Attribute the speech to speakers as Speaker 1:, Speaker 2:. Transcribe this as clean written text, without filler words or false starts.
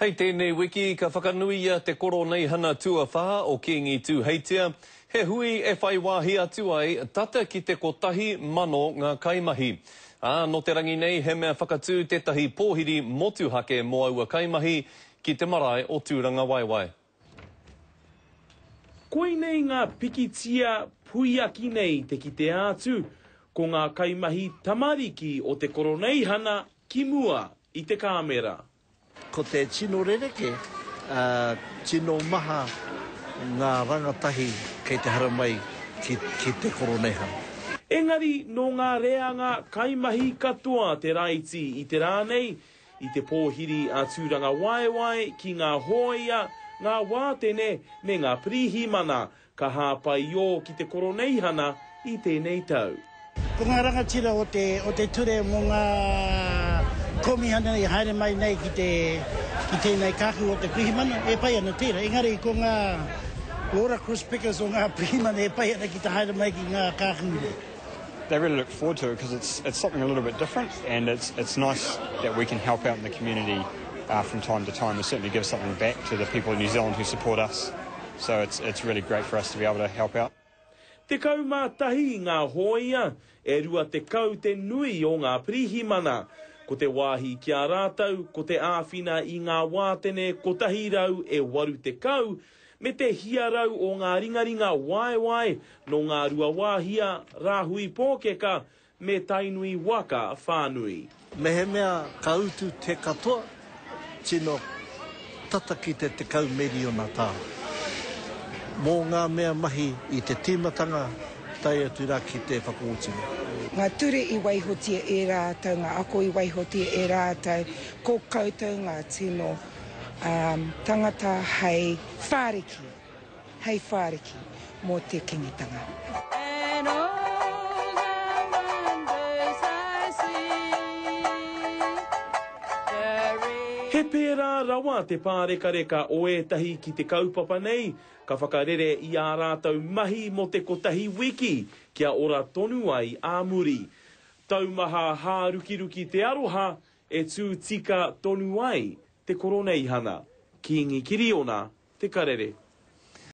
Speaker 1: Hei tēnei wiki ka whakanuia te Koroneihana tuawhā o Kīngi Tūheitia, he hui e whai wāhi atu ai tata ki te 1,000 ngā kaimahi. Ā, nō te rangi nei he mea whakatū tētahi pōhiri motuhake mō aua kaimahi ki te marae o Tūrangawaewae.
Speaker 2: Koinei ngā pikitia puiaki nei te kitea atu, ko ngā kaimahi tamariki o te Koroneihana ki mua i te kāmera.
Speaker 3: Ko te tino rerekē, tino maha ngā rangatahi kei te haramai ki te Koroneihana.
Speaker 2: Engari nō ngā reanga kaimahi katoa te raiti i te rā nei, i te pōhiri a Tūrangawaewae ki ngā hōia, ngā wātene me ngā pirihimana Ka hāpai ō ki te Koroneihana i tēnei tau.
Speaker 4: Ko ngā rangatira o te, o te ture mō ngā kōmihana i haere mai nei ki te, ki tēnei kāhu o te pirihimana, e pai ana tērā. Engari ko ngā Laura Chris Pickers o ngā pirihimana e pai ana ki te haere mai ki ngā kāhu nei.
Speaker 5: They really look forward to it because it's, it's something a little bit different and it's, it's nice that we can help out in the community uh, from time to time and certainly give something back to the people in New Zealand who support us. So it's, it's really great for us to be able to help out.
Speaker 2: 11 ngā hōia, e 20 te nui o ngā pirihimana. Ko te wāhi ki a rātou, ko te āwhina i ngā wātene 180 me te hiarau o ngā ringaringa waewae nō Ngāruawāhia, Rāhui Pōkeka me Tainui waka whānui.
Speaker 3: Mehemea ka utu te katoa, tino tata ki te 10 miriona tāra. Mō ngā mea mahi i te tīmatanga tae atu rā ki te whakaotinga.
Speaker 6: Ngā ture i waihotia e rātou, ngā ako i waihotia e rātou, ko koutou ngā tino tangata hei whāriki, hei whāriki mō te Kingitanga. And all the
Speaker 2: wonders I see, the He pērā rawa te pārekareka o ētahi ki te kaupapa nei, ka whakarere i ā rātou mahi mō te kotahi wiki kia ora tonu ai ā muri. Taumaha hārukiruki te aroha e tū tika tonu ai te Koroneihana. Kīngi Kiriona, Te Karere.